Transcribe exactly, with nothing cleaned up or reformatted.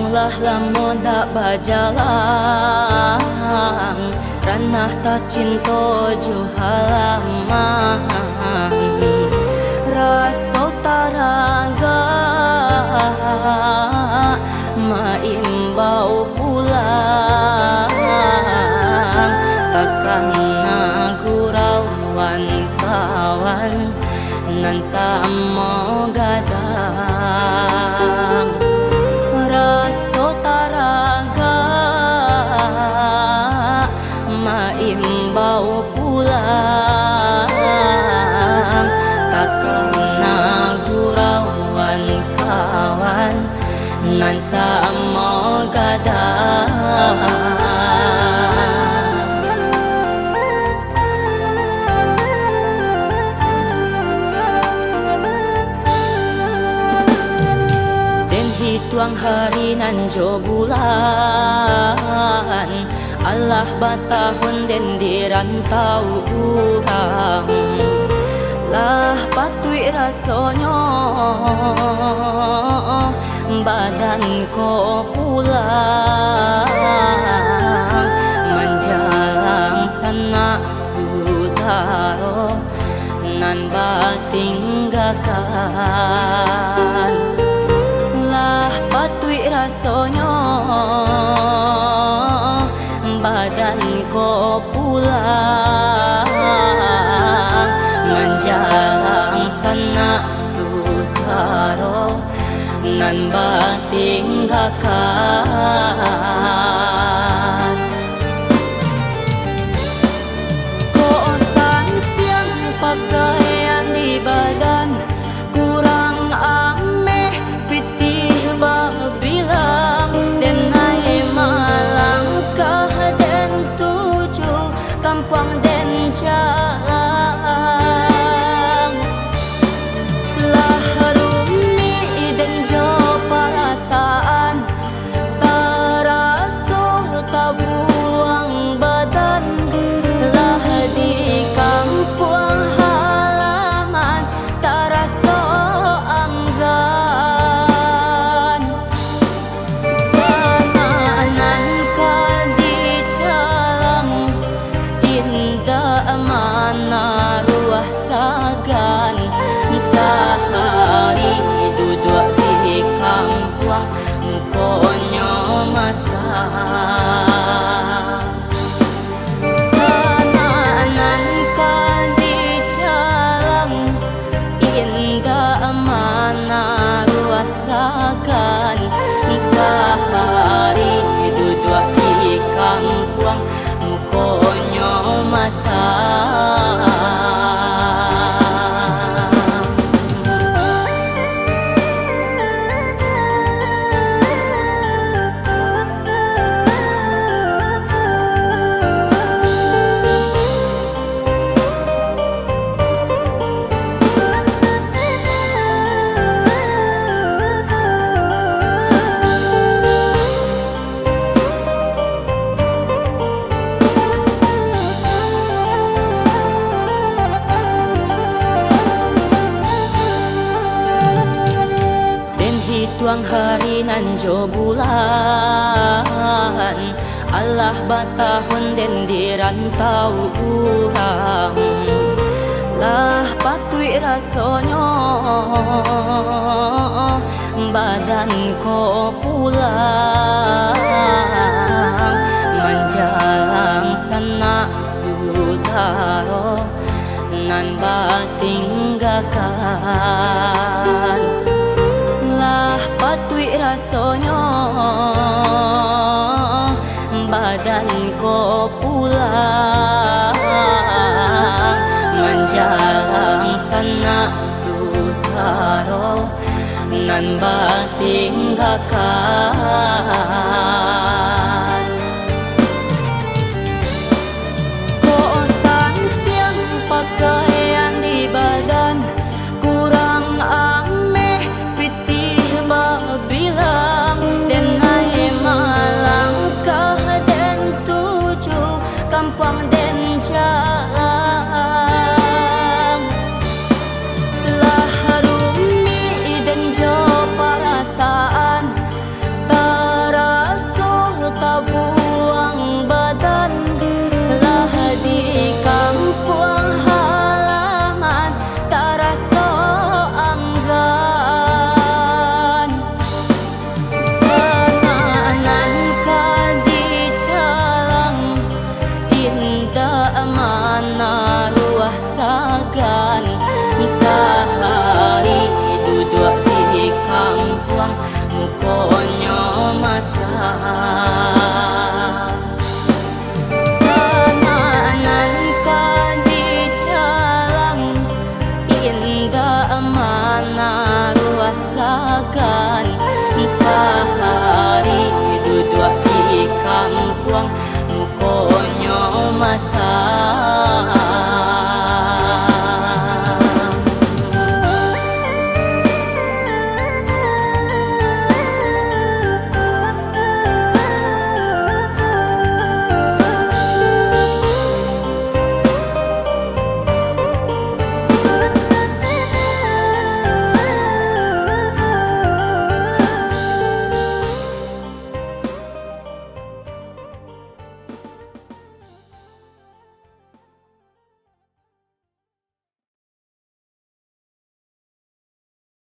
Lah lamo dak bajalang, ranah tacinto jo halaman. Raso taragak maimbau pulang, takana gurauan kawan nan samo gadang. Raso taragak maimbau pulang, takana gurauan kawan nan samo gadang. Den hituang hari nan jo bulan, alah batahun den di rantau urang. Lah patuik rasonyo badan ko pulang, manjalang sanak sudaro nan batinggakan. Lah patuik rasonyo badan ko pulang, manjalang sanak sudaro nan batinggakan. Kok santiang pakaian di badan, kurang ameh pitih babilang, den ai malangkah den tuju kampuang den jalang. Lah rumik den jo parasaan, taraso tabuang badan, lah di kampuang halaman taraso anggan. Sanak nan ka dijalang, indak manaruah sagan. Sahari duduak di kampuang, mukonyo masam. Sanak nan ka dijalang, indak manaruah sagan. Sahari duduak di kampuang, mukonyo masam. Den hituang hari nan jo bulan, alah batahun den di rantau urang. Lah patuik rasonyo badan ko pulang, manjalang sanak sudaro nan batinggakan. Lah patuik rasonyo badan ko pulang, manjalang sanak sudaro nan batinggakan. Kok santiang pakaian di badan, kurang ameh pitih babilang, den ai malangkah den tuju kampuang den jalang. Lah rumik den jo parasaan, ta- Manaruah sagan, sahari duduak di kampuang, mukonyo masa